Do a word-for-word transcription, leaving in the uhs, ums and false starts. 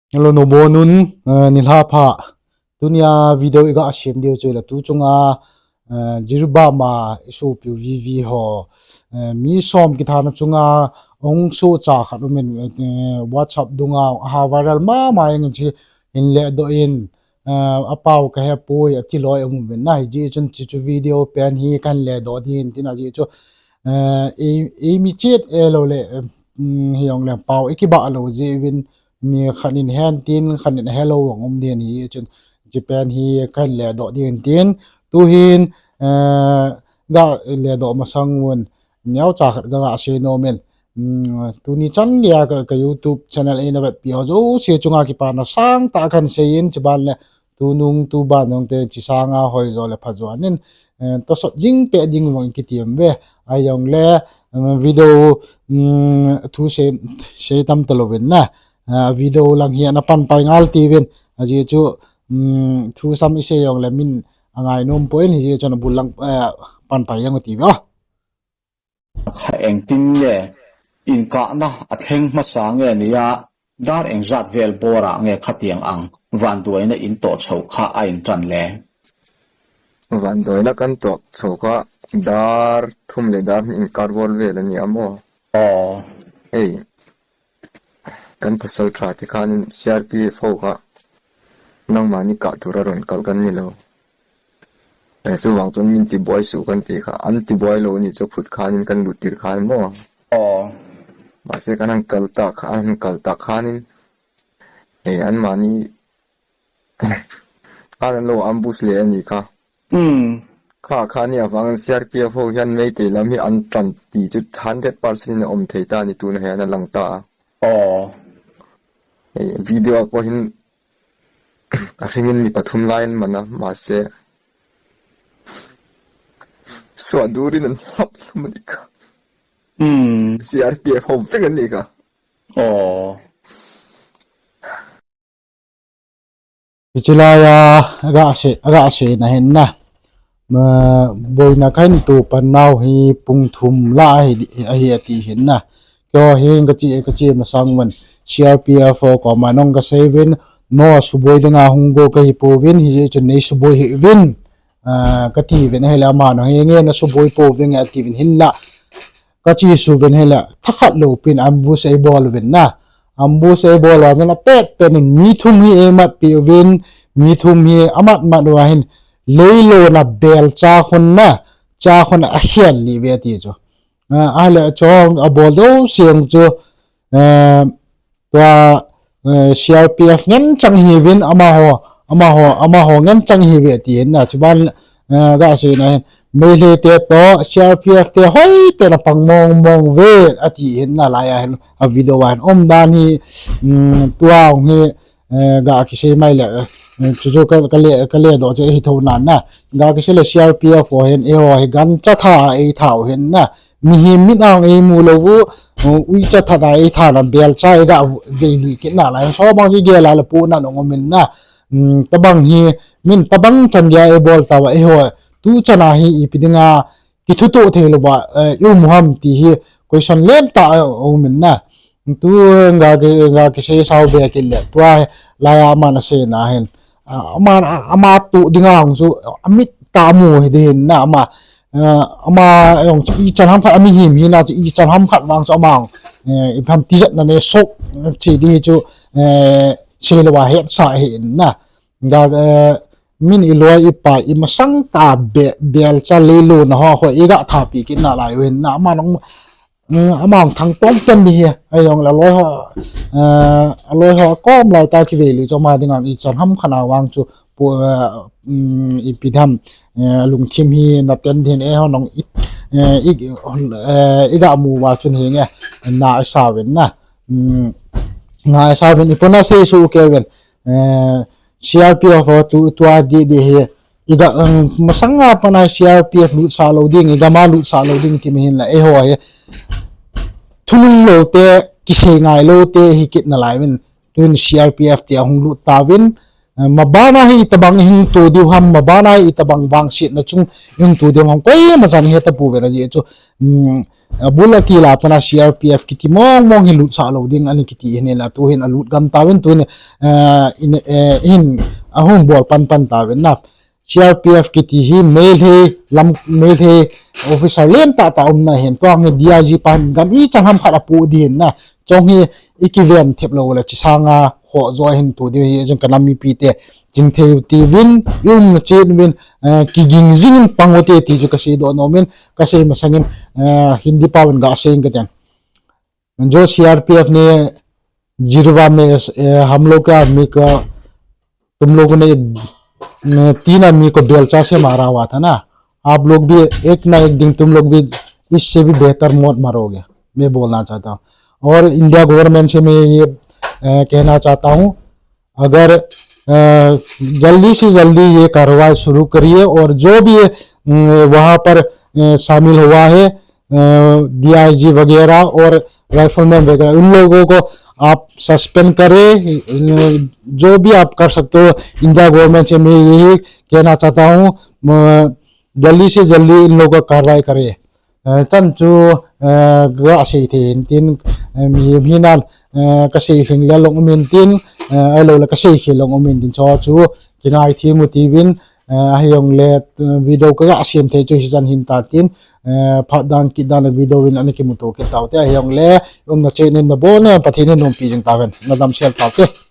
Hello, nabonun, eh, nilhah pha. Tunia video iga sem diu chu le tu chunga, eh, Jiribam a isopiu V V ho, eh, mi som kithana chunga hung sohcha khat umin, eh, WhatsApp dunga aha viral mama jeng in chi hin ledoh in, eh, apao kahepoi ati loi um uvin na, hijeh chun chuchu video pen hi kahin ledoh ding tin ajeh chu, eh, ei, eimi chet e lou le, eh, um, hijongle pao ikibah lou jeh uvin mi khat in hen tin, khat in helou jong um ding ahi chun, hiche pen hi kahin ledoh ding tin, tuhin, eh, ga ledoh masang un, neocha khat ga, ga sei nom in, um, tuni chan geiya ka, ka YouTube channel eina vetpi ho jouse chunga kipana sangtah kahin sei in, chuban le, tunung tuban jong te, hiche sanga hoijo le phajo ahin, eh, tosot jing peh ding vang kitem uve, ahijongle, um, video, um, thu sei, sei tam talouvin na, ah, video lang hi ana panpai ngal tiuvin, ajeh chu, um, thu sam isei jongle min angai nom poi, hijeh chun abul lang, eh, panpai jeng u tiuve. Kha engtin nge, inkahna athleng masa nge nia, dar engjat vel bora nge khatiang ang vanduaina in toh chou kha a intran le? Vanduaina kan toh chou kha dar thum le dar ni inkar bol vel ani a mo. Aw. Ei. Kan thasal tha ti khan in C R P F ho kha, nangma ni kah tura ron kal kan ni lou. Eh, chuvang chun min tiboi suh kan ti kha, an tiboi lou ni chu phut khan in kan lut tir khan mo. Aw. Mahse kan han kal ta kha, an han kal ta khan in, eh, anmani, an lou ambush le ani kha. Hmm. Kha, kha ni avang C R P F ho hian Meitei lam hi an tan ti chu hundred percent in a um thei ta ni tuna hi ana lang ta a. Aw. Eh, video a pawh hin a hringin ni pathum lai an man a, mahse, suah durin an hlap hlum a ni kha. Hmm. C R P F ho vek an ni kha. Aw. Hiche laia aga sei, aga seina hin na, ma, boina kahin toh pan nau hi pung thum lah ahi, ahi ati hin na. Keiho hin kache, kache masang uvin C R P F ho koma nong kasei uvin, no suboi dinga hung go kahi pouvin, hijeh chun nei suboi hih uvin, ah, kati uvin ahile, amanu hi nge na suboi pouvin nge ati uvin, hinlah kache suh uvin ahile, thakhat lou pin ambush eibol uvin na. Ambush eibol uva chun apet pet in mi thum hi eimat peh uvin, mi thum hi amat mat uva hin leilona belcha khun na, cha khun akhel lih uve ati chu. Ah, ahile chong abol jouse chu, eh, tua, eh, C R P F ngen chang hiuvin, amaho, amaho, amaho ngen chang hiuve ati hin na, chuban, eh, ga seina hin, Meitei te toh C R P F te hoi tena pang mong mong uve ati hin na, laia hin, a video a hin um dan hi, um, tua hung hi, eh, ga kisei mai le, eh, chu chu ka, ka le, ka ledoh chu ahi tho nan na, ga kisei le C R P F ho hin, eiho hi gancha tha eitha u hin na, mihem mit a eimu lou u, uh, uicha that a eitha na, belcha eiga vei lih kit nalai. Chu bang chu igel a le pohnat ong um in na. Um, tabang hi, min tabang chan geiya eibol tauva, eiho, tu chan a hi ipi dinga kithutoh thei louva, eh, i um u ham ti hi question lentah a um in na. Tu ga ki, ga kisei sau be kit le, tua laia aman aseina hin, ah, aman, ah, ama toh dinga hung chu, amit tah a mu hi ding hin na, ama, eh, ama jong chu ichan ham khat a mihem hina chu ichan ham khat vang chu ama, eh, ipi ham tijatna nei soh che ding hi chu, eh, sei louva hetsah ahi in na. Ga, eh, min iloi ipai imasang tah a be, belcha leilona ho, ho iga thatpi kit nalai u hin na, ama nung, mm, ama hung thangtom ten ding hi, ahijongle aloi ho, eh, aloi ho akom lai tah a kivei lih chu ama dinga ichan ham khat a vang chu pu, eh, um, ipi ham, eh, lungthim hi na ten ding hin, eiho nung i, eh, i, eh, iga mu uva chun hi nge, na isa uvin na. Um, na isa uvin, ipi na sei suh kei uvin, eh, C R P F ho tu, tua didi hi, iga, um, masanga pana C R P F lutsah lou ding, igam a lutsah lou ding ti mi hin la, eiho hi thunung lou te, kisei ngai lou te hi kit nalai uvin, tun C R P F te ahung lut tauvin, eh, mabana hi itobang hung to diu ham, mabana hi itobang vangsetna chung hung to diu ham, koima chan heta pouve na ji chu, um, Abul a til a pat a C R P F kiti mong mong hi lutsah lou ding ana kiti hin la, tuhin alut gam tauvin, tuhin, eh, in, eh, hin ahung bol pan pan tauvin na. C R P F kiti hi Meitei lam, Meitei officer lentah tah umna hin, tua hi D I G pan gam ichan ham khat apoh ding na. Chong hi ikiven thep lou le, chi sanga khoh jo hin tu ding hi, jong ka nam mipite chingthei tiuvin, i umna chet uvin, eh, kiging jingin pang ute ti chu kasei doh nom in, kasei masangin, eh, Hindi paovin gasei inge kati. जो सीआरपीएफ ने जिरवा में, अ, हम लोग का आदमी का, तुम लोगों ने, अ, तीन आदमी को बेलचा से मारा हुआ था ना, आप लोग भी एक ना एक दिन तुम लोग भी इससे भी बेहतर मौत मरोगे, मैं बोलना चाहता हूँ। और इंडिया गवर्नमेंट से मैं ये, अ, कहना चाहता हूँ, अगर, अ, जल्दी से जल्दी ये कार्रवाई शुरू करिए और जो भी, अम, वहाँ पर, अ, शामिल हुआ है, अ, डीआईजी वगैरह और राइफलमैन वगैरह, उन लोगों को आप सस्पेंड करें। अ, जो भी आप कर सकते हो, इंडिया गवर्नमेंट से मैं यही कहना चाहता हूँ, अ, जल्दी से जल्दी इन लोगों का कार्रवाई करें। Eh, chan chu, eh, kasei thei hin tin, eh, mi, mi nan, eh, kasei lhing le long um in tin, eh, ahilou le kasei khel long um in tin, chu chu kingai thim u tiuvin, eh, ahijongle, eh, video kaga sem thei chu hichan hin ta tin, eh, phat dan kit dan le video in ana kimuto kit taute, ahijongle, umna chet in nabon in Pathen in umpi jing tahen, nadam sel taute.